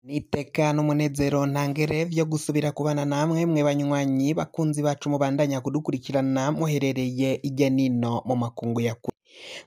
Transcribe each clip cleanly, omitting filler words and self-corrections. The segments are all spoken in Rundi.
N'iteka n'umunezero ntangere vyo gusubira kubana namwe mwe banywanyi bakunzi bacu mubandanya kudukurikirana muherereye irya nino mu makungu ya kure.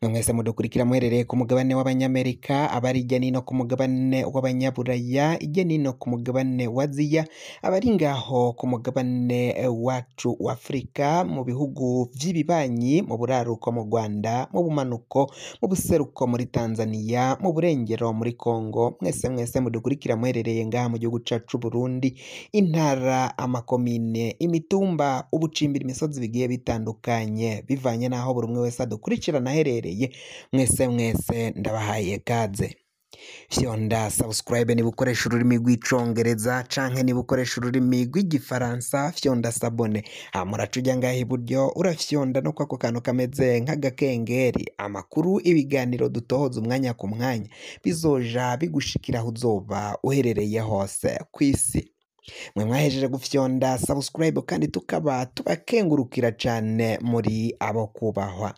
Mwe mwese mudukurikira muherereye ku mugabane w'abanyamerika, abari irya nino ku mugabane w'abanyaburaya, irya nino ku mugabane wa Aziya, abari ngaho ku mugabane wacu wa Afurika, mu bihugu vy'ibibanyi, mu buraruko mu Rwanda, mu bumanuko, mu buseruko muri Tanzania, mu burengero muri Kongo, mwese mwese mudukurikira muherereye ngaha mu gihugu cacu c'Uburundi, intara, amakomine, imitumba, ubucimbira imisozi bigiye bitandukanye, bivanye n'aho buri umwe wese adukurikirana aherereye, mwese mwese ndabahaye kaze. Fyonda subscribe niba ukoresha ururimi rw'icongereza canke niba ukoresha ururimi rw'igifaransa fyonda sabone, hama uraca uja ngaha iburyo urafyonda no kwako kantu kameze nk'agakengeri, amakuru ibiganiro dutohoza umwanya ku mwanya bizoja bigushikira aho uzoba uherereye hose kw'isi. Mwe mwahejeje gufyonda subscribe kandi tukaba tubakengurukira cane muri abo kubahwa.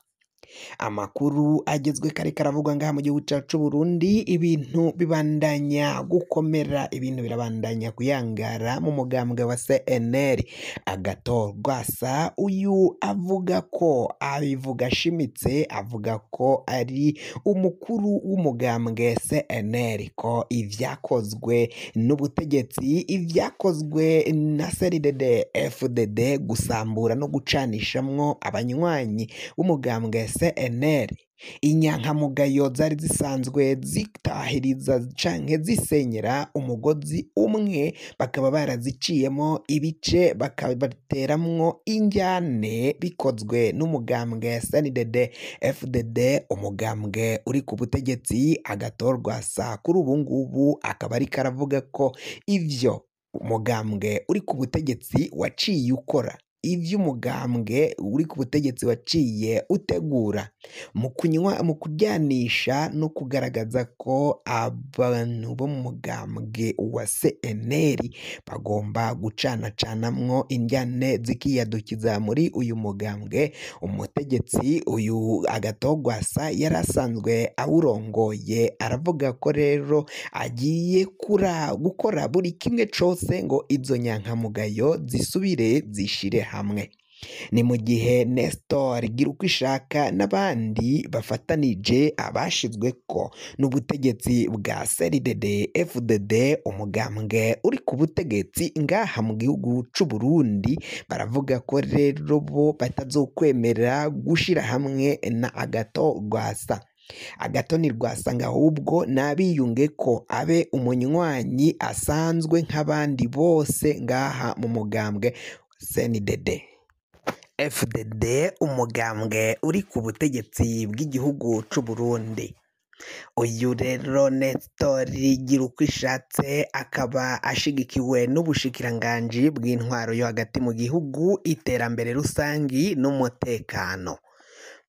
Amakuru agezwe kare karavugwa ngaha mu gihugu cacu c'Uburundi, ibintu bibandanya gukomera, ibintu birabandanya kuyangara mu mugambwe wa CNL. Agathon Rwasa uyu avuga ko abivuga ashimitse, avuga ko ari umukuru w'umugambwe CNL, ko ivyakozwe n'ubutegetsi, ivyakozwe na CNDD FDD gusambura no gucanishamwo abanywanyi b'umugambwe CNL, inyankamugayo zari zisanzwe zitahiriza canke zisenyera umugozi umwe, bakaba baraziciyemo ibice bakabateramwo injyane, bikozwe n'umugambwe CNDD FDD, umugambwe uri ku butegetsi. Agathon Rwasa kuri ubu ngubu akaba ariko aravuga ko ivyo umugambwe uri ku butegetsi waciye ukora, ivyo umugambwe uri ku butegetsi waciye utegura mu kunywa, mu kuryanisha no kugaragaza ko abantu bo mu mugambwe wa CNL bagomba gucanacanamwo indyane zikiyadukiza muri uyu mugambwe. Umutegetsi uyu Agathon Rwasa yari asanzwe awurongoye, aravuga ko rero agiye gukora buri kimwe cose ngo izo nyankamugayo zisubire zishire hamwe. Ni mu gihe Nestor Girukwishaka n'abandi bafatanije abashizweko n'ubutegetsi bwa CNDD FDD, umugambwe uri ku butegetsi ngaha mu gihugu c'Uburundi, baravuga ko rero bo batazokwemera gushira hamwe na Agathon Rwasa. Agathon Rwasa ngo ahubwo nabiyunge ko abe umunywanyi asanzwe nk'abandi bose ngaha mu mugambwe CNDD FDD, umugambwe uri ku butegetsi bw'igihugu c'Uburundi. Uyu rero Nestor Girukwishaka akaba ashigikiwe n'ubushikiranganji bw'intwaro yo hagati mu gihugu, iterambere rusangi n'umutekano.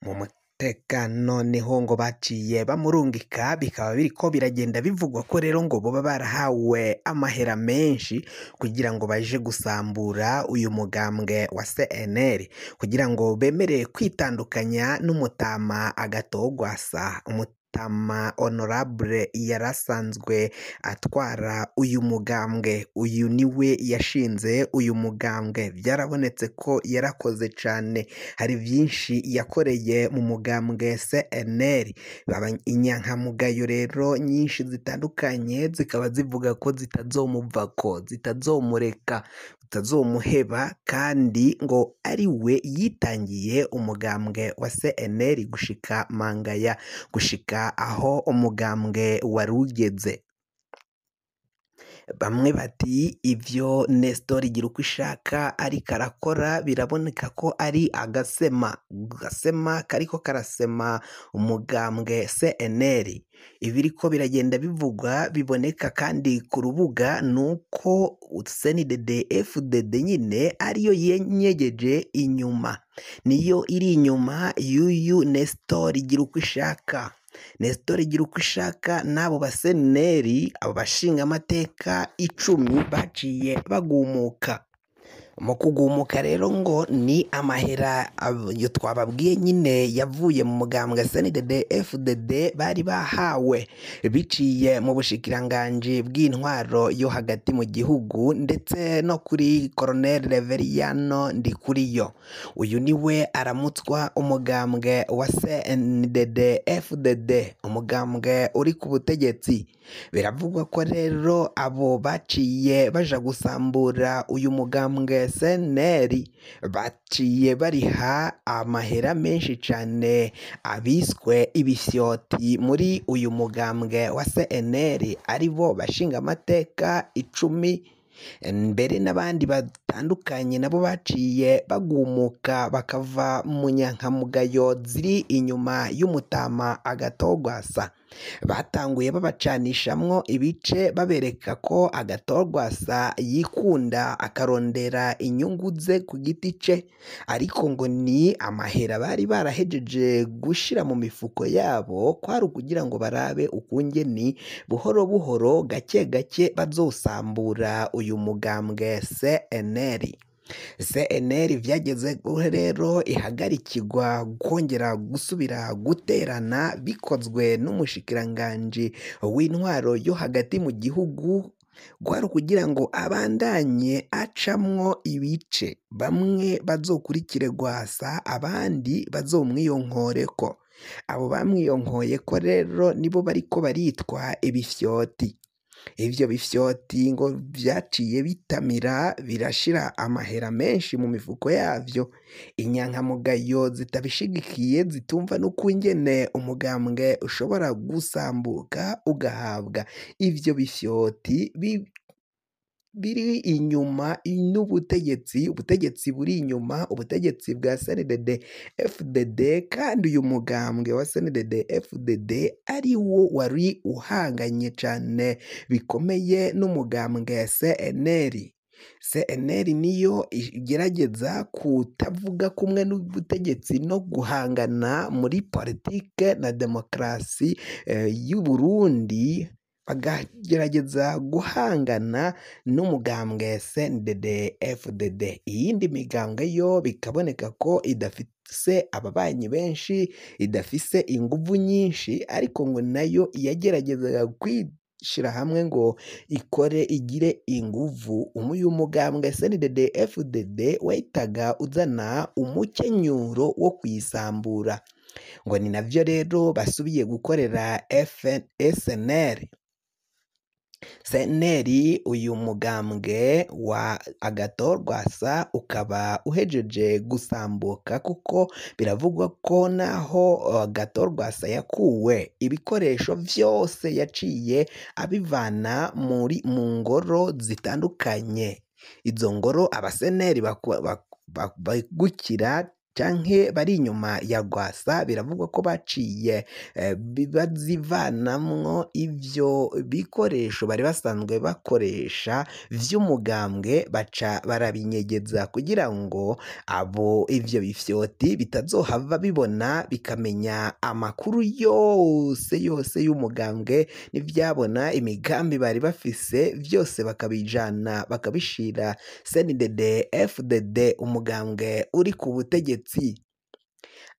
Mu mutekano niho ngo baciye bamurungika, bikaba biriko biragenda bivugwa ko rero ngo boba barahawe amahera menshi kugira ngo baje gusambura uyu mugambwe wa CNL, kugira ngo bemere kwitandukanya n'umutama Agathon Rwasa. Umutama honorable yarasanzwe atwara uyu mugambwe, uyu niwe yashinze uyu mugambwe, byarabonetse ko yarakoze cane, hari vyinshi yakoreye mu mugambwe CNL. Inyankamugayo rero nyinshi zitandukanye zikaba zivuga ko zitazomuvako, zitazomureka, zitazomuheba, kandi ngo ari we yitangiye umugambwe wa CNL gushika mangaya, gushika aho umugambwe wari ugeze. Bamwe bati ivyo Nestor Girukwishaka ariko arakora biraboneka ko ari agasema, gasema kariko karasema umugambwe CNL. Ibiriko biragenda bivugwa biboneka kandi ku rubuga nuko CNDD FDD nyine ariyo yenyegeje inyuma, niyo iri inyuma y'uyu Nestor Girukwishaka. Nestor Girukwishaka n'abo baseneri, abo bashingamateka 10 baciye bagumuka. Mu kugumuka rero ngo ni amahera ayo twababwiye nyine yavuye mu mugambwe CNDD FDD bari bahawe biciye mu bushikiranganji bw'intwaro yo hagati mu gihugu ndetse no kuri Colonel Reveriyano Ndikuriyo. Uyu niwe aramutswa umugambwe wa CNDD FDD, umugambwe uri ku butegetsi. Biravugwa ko rero abo baciye baja gusambura uyu mugambwe CNL baciye bariha amahera menshi cane abiswe ibisyoti muri uyu mugambwe wa CNL, aribo bashingamateka 10 mbere n'abandi batandukanye nabo baciye bagumuka bakava mu nyankamugayo ziri inyuma y'umutama Agathon-Rwasa. Batanguye babacanishamwo ibice babereka ko Agathon-Rwasa yikunda akarondera inyungu ze ku giti ce, ariko ngo ni amahera bari barahejeje gushira mu mifuko yabo kwari ukugira ngo barabe ukungeni buhoro buhoro gake gake bazosambura uyu mugambwe CNL. CNL vyageze rero ihagarikirwa kongera gusubira guterana bikozwe n'umushikiranganji w'intwaro yo hagati mu gihugu, kwari ukugira ngo abandanye acamwo ibice, bamwe bazokurikire Rwasa abandi bazomwiyonkoreko. Abo bamwiyonkoyeko rero nibo bariko baritwa ibifyoti. Ivyo bifyoti ngo vyaciye bitamira birashira amahera menshi mu mifuko yavyo. Inyankamugayo zitabishigikiye zitumva n'ukungene umugambwe ushobora gusambuka ugahabwa ivyo bifyoti biri inyuma n'ubutegetsi, ubutegetsi buri inyuma, ubutegetsi bwa CNDD FDD, kandi uyu mugambwe wa CNDD FDD ari wo wari uhanganye cane bikomeye n'umugambwe CNL. CNL niyo igerageza kutavuga kumwe n'ubutegetsi no guhangana muri politike na demokarasi y'u Burundi, bakagerageza guhangana n'umugambwe CNDD FDD. Iyindi migambwe yo bikaboneka ko idafise ababanyi benshi, idafise inguvu nyinshi, ariko ngo nayo yageragezaga kwishira hamwe ngo ikore igire inguvu. Uyu mugambwe CNDD FDD wahitaga uzana umukenyuro wo kuyisambura, ngo ni navyo rero basubiye gukorera SNL. CNL uyu mugambwe wa Agathon-Rwasa ukaba uhejeje gusambuka, kuko biravugwa ko naho Agathon-Rwasa yakuwe ibikoresho vyose yaciye abivana mu ngoro zitandukanye. Izo ngoro abaseneri bagukira canke bari inyuma ya Rwasa, biravugwa ko baciye bazivanamwo ivyo bikoresho bari basanzwe bakoresha vy'umugambwe, baca barabinyegeza kugira ngo abo ivyo bifyoti bitazohava bibona bikamenya amakuru yose yose y'umugambwe n'ivyabona imigambi bari bafise vyose bakabijana bakabishira CNDD FDD, umugambwe uri ku butegetsi.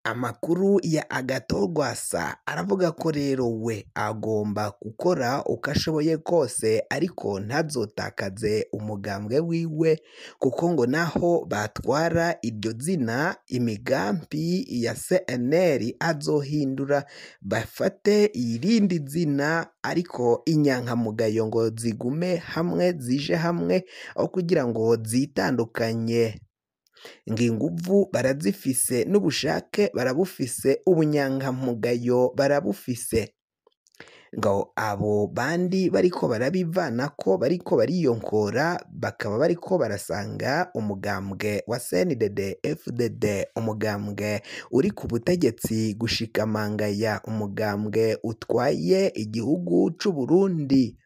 Amakuru ya Agathon-Rwasa aravuga ko rero we agomba gukora uko ashoboye kose, ariko ntazotakaze umugambwe wiwe, kuko ngo naho batwara iryo zina imigambi ya CNL azohindura bafate irindi zina, ariko inyankamugayo ngo zigume hamwe zije hamwe aho kugira ngo zitandukanye. Ngo inguvu barazifise n'ubushake barabufise, ubunyankamugayo barabufise. Ngo abo bandi bariko barabivanako bariko bariyonkora, bakaba bariko barasanga umugambwe wa CNDD FDD, umugambwe uri ku butegetsi gushikamangaya, umugambwe utwaye igihugu c'u Burundi.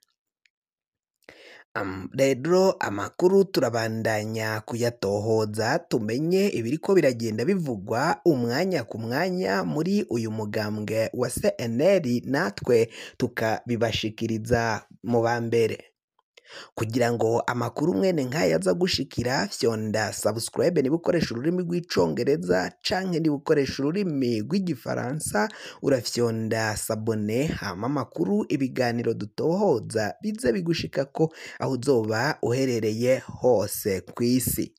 Rero amakuru turabandanya kuyatohoza tumenye ibiriko biragenda bivugwa umwanya ku mwanya muri uyu mugambwe wa CNL, natwe tukabibashikiriza mu ba mbere. Kugira ngo amakuru mwene nk'aya aza gushikira, fyonda subscribe niba ukoresha ururimi rw'icongereza, canke niba ukoresha ururimi rw'igifaransa urafyonda s'abonner, hama amakuru, ibiganiro dutohoza bize bigushikako aho uzoba uherereye hose kw'isi.